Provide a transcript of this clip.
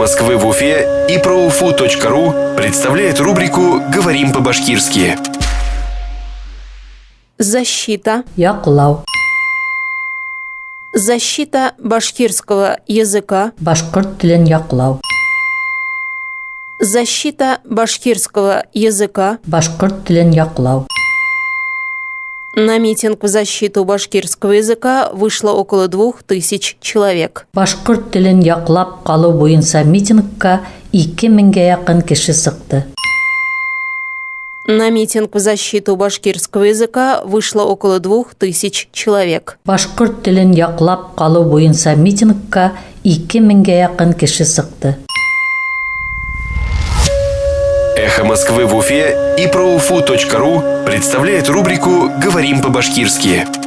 Москвы в Уфе и проуфу.ру представляет рубрику «Говорим по-башкирски». Защита. Яҡлау. Защита башкирского языка. Башҡорт телен яҡлау. Защита башкирского языка. Башҡорт телен яҡлау. На митинг в защиту башкирского языка вышло около 2000 человек. Башҡорт телен яҡлап ҡалыу буйынса митингка 2000-гә яҡын кеше сыҡты. На митинг в защиту башкирского языка вышло около 2000 человек. Башҡорт телен яҡлап ҡалыу буйынса митингка 2000-гә яҡын кеше сыҡты. «Эхо Москвы в Уфе» и проуфу.ру представляет рубрику «Говорим по-башкирски».